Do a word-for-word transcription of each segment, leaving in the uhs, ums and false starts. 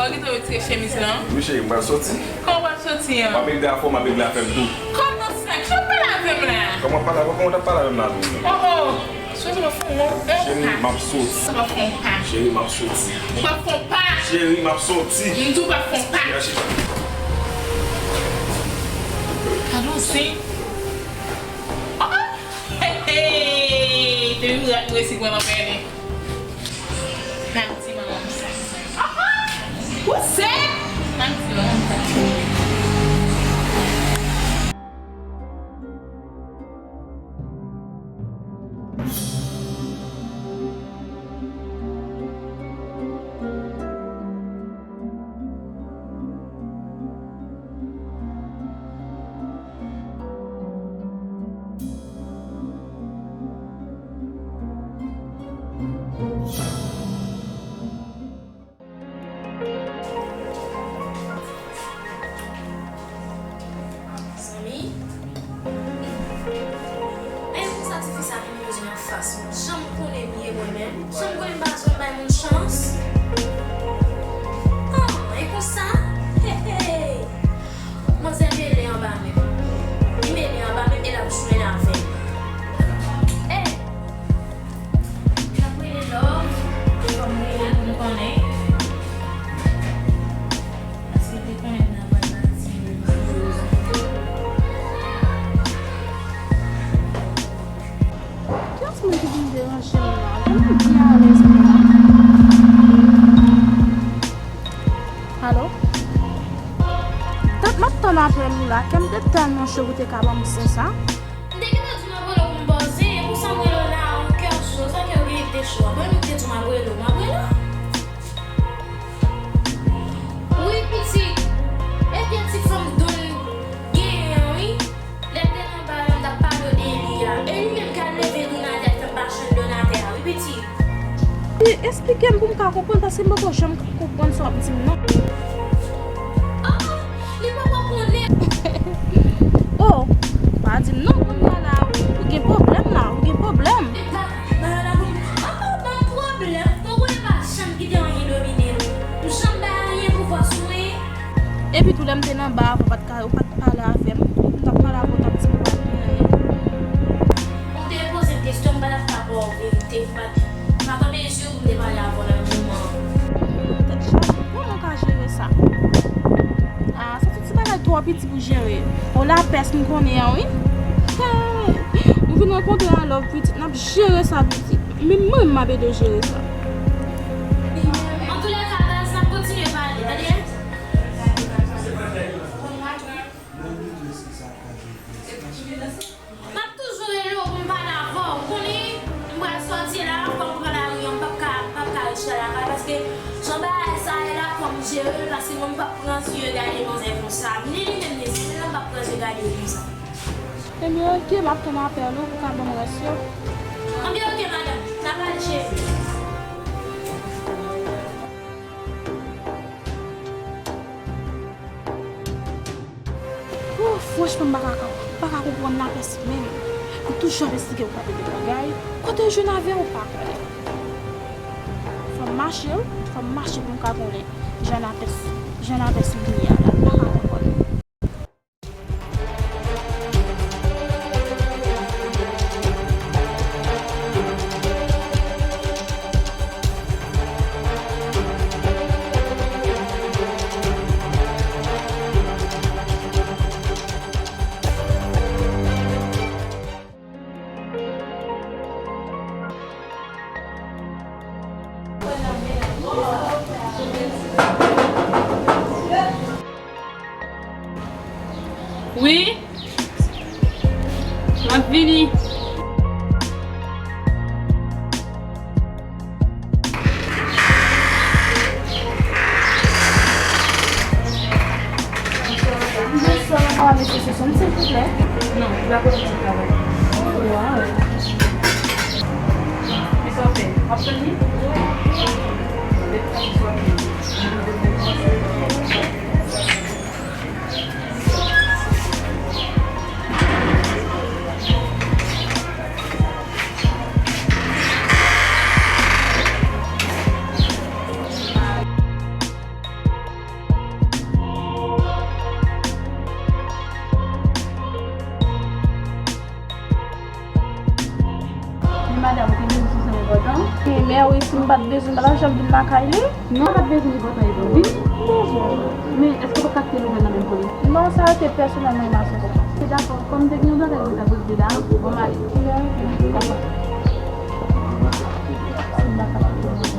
Ou gentan retire chemiz lan? Wi, cheri, m pral soti. Kòman w pral soti an? M ap regle afè w, m ap regle afè m tou. Kòman sa? Kijan w pale avè m la? Kòman pale avè w? Kòman w t ap pale avè m la tou? Oh, oh! Cheri, m ap soti. Ou p ap fè yon pa. Cheri, m ap soti. Ou p ap fè yon pa. Cheri, m ap soti. M di w p ap fè yon pa. Cheri, chita. Gade yon siy. Oh, oh. Hey, hey. Depi m rat, m resi pran nan pèlen. M ap di manman m sa. Oh, oh. Ou sèk. M ap di manman m sa. Zanmi, e konsa tifi sa vin poze m anfas mwen. Jan m konnen m ye mwen menm? Jan m konnen m pa janm bay moun chans? Ah, e konsa? Hey, hey. Manzè mele anba men m. Li mele anba men m e l ap jwenn avè m. Hey! N ap rele love, e kòm rele pou nou konnen. Paske te konnen nan pral pati. Kiyès moun ki vin deranje m la? Jan m byen alèz mwen la. Alo? Dat m ap tann apèl ou la, kè m te tèlman cho pou te ka ban m zen sa. M te gentan di w m ap rele w pou m ba w zen, e pou sa m rele w la, yon kè cho, sa kè w genyen ki te cho a. Mwen menm ki te di w m ap rele w, m ap rele w. Wi, pitit. E byen ti fanm doun genyen an, wi. Lè m te nan ba la, m t ap pale w de li a. E li menm k al leve doun atè, k fè m pa jwenn doun atè a, wi, pitit. Li esplike m pou m ka konprann, paske m poko janm konprann sa w ap di m nan. Oh, li poko konnen. Oh, pa di m non, kounye a la, ou gen pwoblèm la, ou gen pwoblèm. Ba, ba la pou m, oh, oh, ban m pwoblèm. Ou konnen pa janm kite anyen domine nou. M janm bay anyen pouvwa sou mwen. Epi tou, lè m te nan ba a, ou pa t ka, ou pa t pale avè m. M t ap pale avè w, w t ap di m ou pa t gen anyen. Ou te poze m kesyon, m pa t ap ka ba w verite, m pa t, m pa t an mezi pou m te pale avè w nan moman an. Tèt chaje, kòman w ka jere sa? Ah, sa se ti bagay twò piti pou jere. O lapès m konnen an, wi. Hey! M vin rankontre a love pitit, n ap jere sa pitit. Menm mwen, m ap ede w jere sa. Antoulèka, baz, n ap kontinye pale, tande? M ap toujou rele w pou m pale avè w. Ou konnen, m pral sòti la, fò m pran lari an, m p ap ka, m p ap ka rete lakay, paske jan bagay sa ye la, fò m jere l, paske mwen m p ap pran zye gade manzè konsa. Ni li menm, ni zanmi l lan, m p ap pran zye gade yo konsa. Ebyen, oke, m ap tann apèl ou pou ka ban m rès yo. Ebyen, oke, madanm, n ap pale cheri. Oh, franchman, m pa ka, pa ka konprann lapès menm. Ou toujou ap esplike ou pa konn bagay. Kote l jwenn avè w, ou pa konnen. Fò m mache, wi. Fò m mache pou m ka konnen jan lapès, jan lapès vini a la. M pa ka konprann. Wi, m ap vini. Bonswa, m ka pale mesye Sosonn, silvouplè? Non, li pa kote pou travay. Waw. Kisa w fè? W ap tann li? Wi, si m pa t bezwen, m pa t ap janm vin lakay li. Non, ou pa t bezwen li pran tan epi w vin. M bezwen. Men, èske w pa t ka kite nouvèl nan men polis? Non, sa rete pèsonèl mwen e mason konprann. Dakò, kòm te gen yon bagay mwen t ap regle la, bon, m ale. Dakò. Si m pa ka kite nouvèl.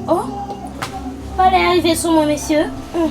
Oh, pale a rive sou mwen, mesye. Hmm.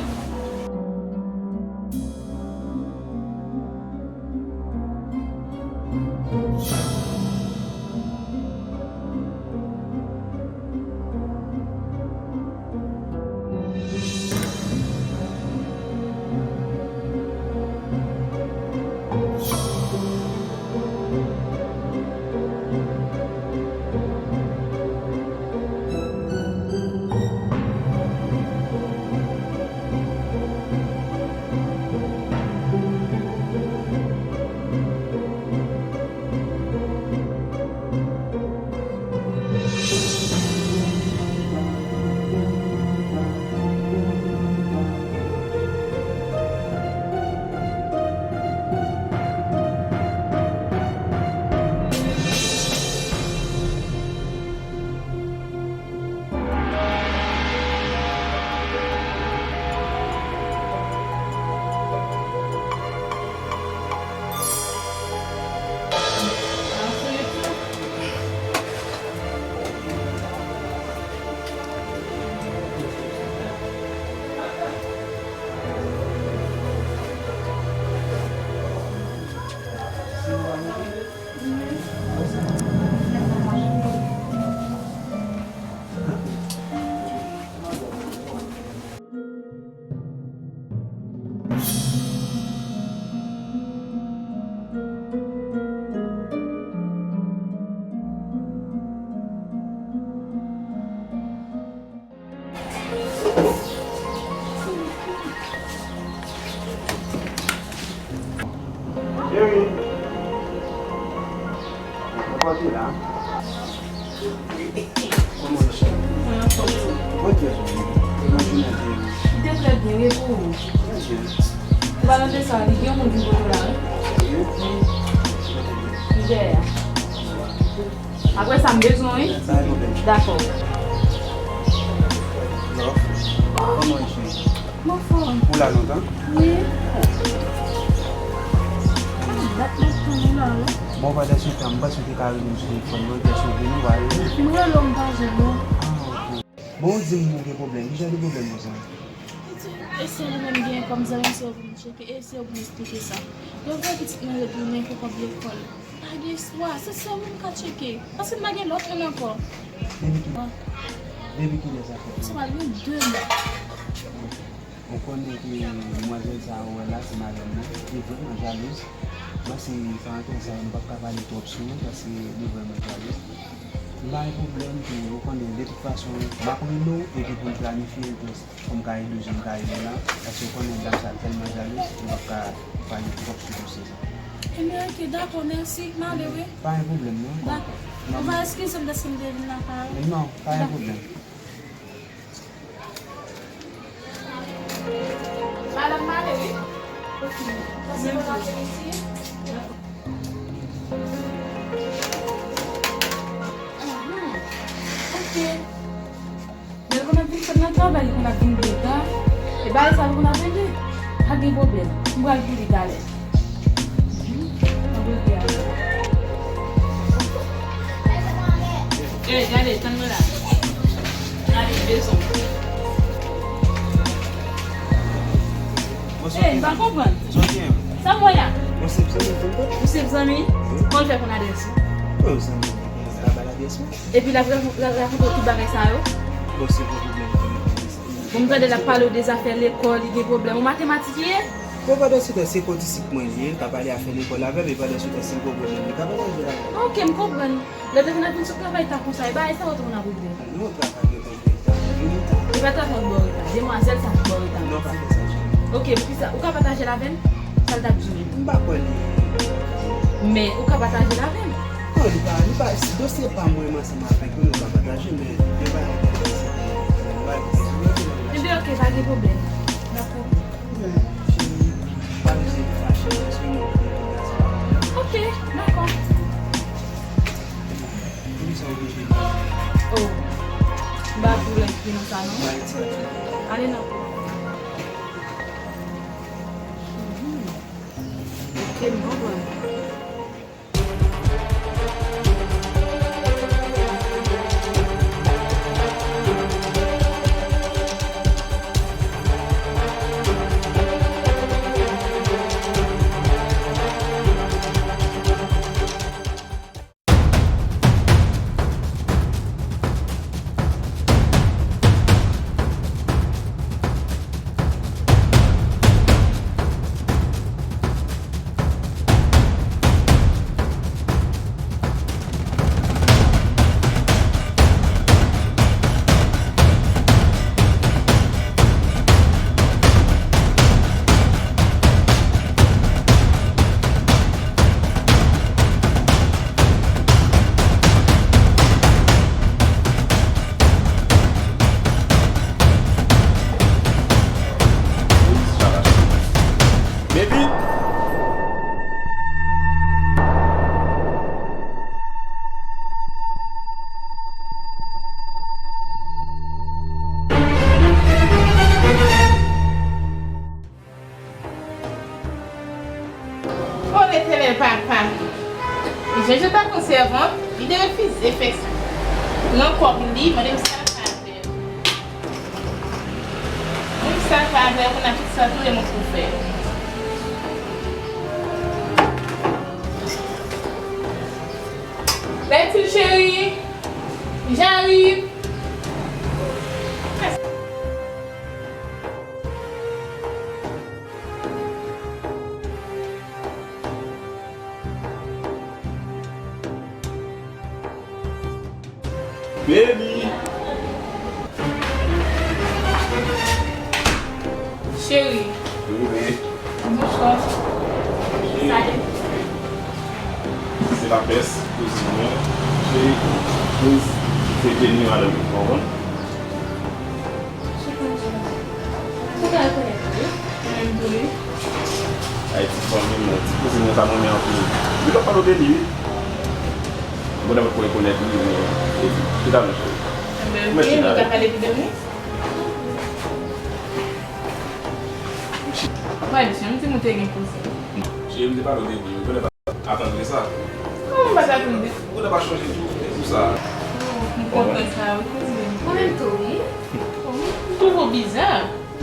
Cheri. Ou pati la? Kòman w ye, cheri? Mwen anfòm, wi. Mwen trè byen. Kòman jounen te ye? Li te trè byen, wi, e pou ou? Trè byen. An palan de sa, li gen yon moun vin kote w la, wi. Wi. Li dèyè a. Apre sa, m bezwen w, wi. Pa gen pwoblèm. Dakò. Love. Kòman w ye, cheri? M anfòm. Ou la lontan? Wi. Sa fè dat m ap tann ou la, wi. Bon, pandan se tan, m panse w te ka rele m sou telefòn mwen, m panse w vini, w pa rele m. M rele w, m pa jwenn ou. Ah, ok. Bon, ou di m ou gen pwoblèm. Ki jan de pwoblèm konsa? E se ou menm genyen kòm zanmi, se ou pou m tcheke, e se ou pou m esplike sa. Yo voye pitit mwen retounen pou kòb lekòl. Pa gen espwa, se sèl ou m ka tcheke. Paske m pa gen lòt moun ankò. Depi ki, depi kilè sa fèt? Sa pral gen de mwa. Ou konnen ke demwazèl sa ou wè la, se madanm mwen. Li vrèman jalouz. Mwen, se parantiz sa, nou p ap ka pale twòp sou li, paske li vrèman jalouz. M pa gen pwoblèm, ke ou konnen, de tout fason, m ap rele w, epi pou n planifye, pou m ka ede w jan m ka ede w la, paske ou konnen dam sa tèlman jalouz, m p ap ka pale twòp sou dosye sa. Ebyen, ok, dakò, mèsi. M ale, wi. Pa gen pwoblèm, non. Dakò. Ou va eskize m dèske m te vin lakay ou? Non, pa gen pwoblèm. Madanm, m ale, wi. Ok. Pase bon apremidi. Ahan. Ok. Lè l konn ap vin fèt nan travay, li konn ap vin byen ta. E bagay sa l konn ap regle. Pa gen pwoblèm. M pral pou li talè. Mhm. M ap regle avè l. Ey, gade, tann mwen la. Gade, bezwen. Ey, m pa konprann. Sa m wè a? Yon senp zanmi. Yon senp zanmi? Wi. Kòman l fè konn adrès ou? Yon zanmi. L ap ba l adrès mwen. Epi l ap rakon-, l ap rakonte w tout bagay sa yo? Bon, se pa pwoblèm pou mwen. Bon, m tande l ap pale w de zafè lekòl, li gen pwoblèm. Ou matematik li ye? Bon, pandan se tan, se kondisip mwen li ye, l ka pale afè lekòl avè m, e pandan se tan, si l gen pwoblèm, li ka pataje l avè m. Ok, m konprann. Lè w te konn ap vin sot travay ta konsa, e bagay sa yo tou konn ap regle? Non, travay yo konn fè ta vini ta. Pèt ak mwen bò reta. Demwazèl sa ki bò reta. Non, pa fè sa, Jimmy. Ok, poukisa? Ou ka pataje l avè m? Sa l t ap di w menm? M pa kwè li. Men, ou ka pataje l avè m? Non, li pa, li pa, dosye pa mwen, m ansanm avèk ou, nou ka pataje, men, men bagay sa, se pa bagay sa. Ebyen, ok, pa gen pwoblèm. Dakò. Men, Jimmy, pa bezwen fache, paske nou, Ok, dakò. Poukisa w bezwen li? Oh, m pa pou lè ki nan sa non. Ba l ti. Ale non. Ok, m konprann. Baby! O Letènèl Papa, Jeje ta pran sèvant, li te refize fè sa. Pran kòb li, mande m sa l fè avè l. Mande m sa l fè avè l, kounye a tout sa tou e mwen pou fè. Lètil cheri, j'arrive. Baby! Cheri. Wi, bebe. Bonswa. Cheri. Salut. Se Lapès, kouzin mwen. Cheri, kouz, se Jenny, madanm li, konprann? Ou ka rekonèt li, wi. Mwen menm tou, wi. Ay, ti fanmi m nan, ti kouzin mwen sa mwen renmen anpil. Li pa pale de li, wi. Mwen daprè pou rekonèt li, men, e, chita non, cheri. Enben, ok, nou ka pale pi de mwen. Mwen, si m di m te gen kouzin. Cheri, m te pale de li, wi. Atann de sa. Kòman m pa t atann de? Ou konn pa chanje tou, e pou sa. Oh, m kontan sa, wi, kouzin. Mwen menm tou, wi. Oh, m twouve w biza.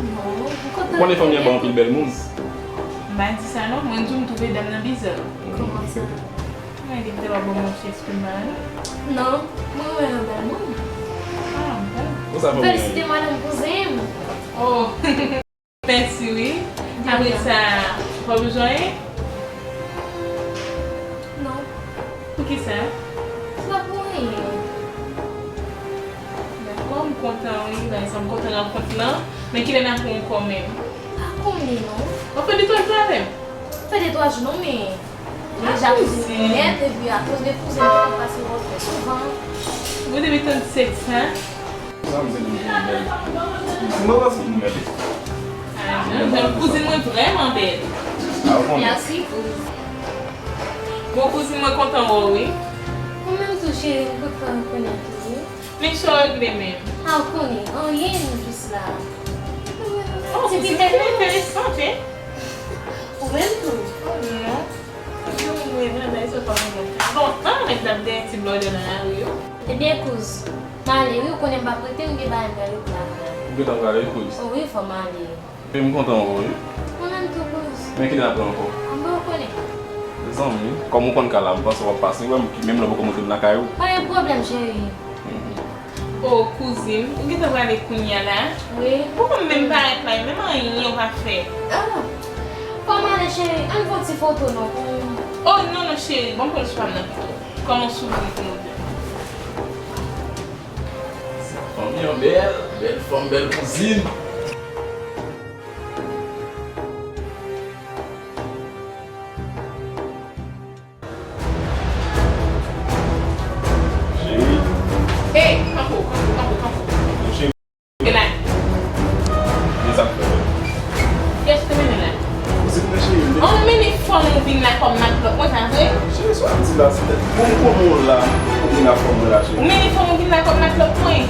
Non, m kontan. Ou konnen fanmi an ba w anpil bèl moun. M pa di sa non, mwen di w m twouve dam nan biza. Kòman sa? Mwen di m te pa ban m yon ti espri mal. Non, mwen renmen yon bèl moun. Ah, bon. Ou sa fanmi an ye? Felisite madanm kouzen m. Oh. Mèsi wi. Apre sa, ou pa bezwen anyen? Non. Poukisa? Se pa pou anyen. Dakò, m kontan wi. Bagay sa, m kontan rankont lan. Men kilè n ap wè ankò menm? Pa konnen non. W ap fè de twa jou avè m? Fè de twa jou non, men Deja kouzin mwen nèt, epi akoz de kouzen mwen, m pase wè w trè souvan. Mwen depi trannsenk sa. Sa m se moun ki bèl. Si mwen panse moun bèl. Ah, jan, jan, kouzin mwen vrèman bèl. Ah, ou konnen. Mèsi, kouz. Bon, kouzin mwen kontan wè w, wi. Mwen menm tou, cheri, m kontan rekonèt ou, wi. Men sa w regle menm? A, w konnen, anyen, m jis la. Oh, ti kouzin mwen enteresan, wi. Ou menm tou? Oh, non. Yo, mwen, nan bagay sa pa mwen. Lontan nèg la ap dèyè ti blòdè nan lari yo. Ebyen, kouz, m ale wi, ou konnen m p ap rete, m gen bagay m pral regle avè w. Ou gentan prale, kouz? O wi, fò m ale. Men m kontan wè w wi. Mwen menm tou, kouz. Men kilè n ap wè ankò? M pa konnen. Mezanmi, kòm ou konn ka la, m panse w ap pase wè m, menm lè w poko montre m lakay ou. Pa gen pwoblèm, cheri. Mhm. O, kouzin, ou gentan prale kounya la? Wi. Ou konn menm parèt la, menm anyen ou pa fè. Ah. Fò m ale, cheri, ann fè yon ti foto non pou m. O, non, non, cheri, ban m pran chwa m nan pito. Kòman w souri pou nou de? Fanmi an bèl. Bèl fanm, bèl kouzin. Cheri. Hey, kanpe w, kanpe w, kanpe w, kanpe w. Cheri. Gen la. Men sa k fè. Kiyès ki te mennen la? Ou se mwen cheri. An, ou mennen fanm ou vin la kòm matlòt mwen, sa vre? Cheri, sa w ap di la, se tèt. Bon, kòman w la? Ou vin la kòm mwen la, cheri. Ou mennen fanm ou vin la kòm matlòt mwen?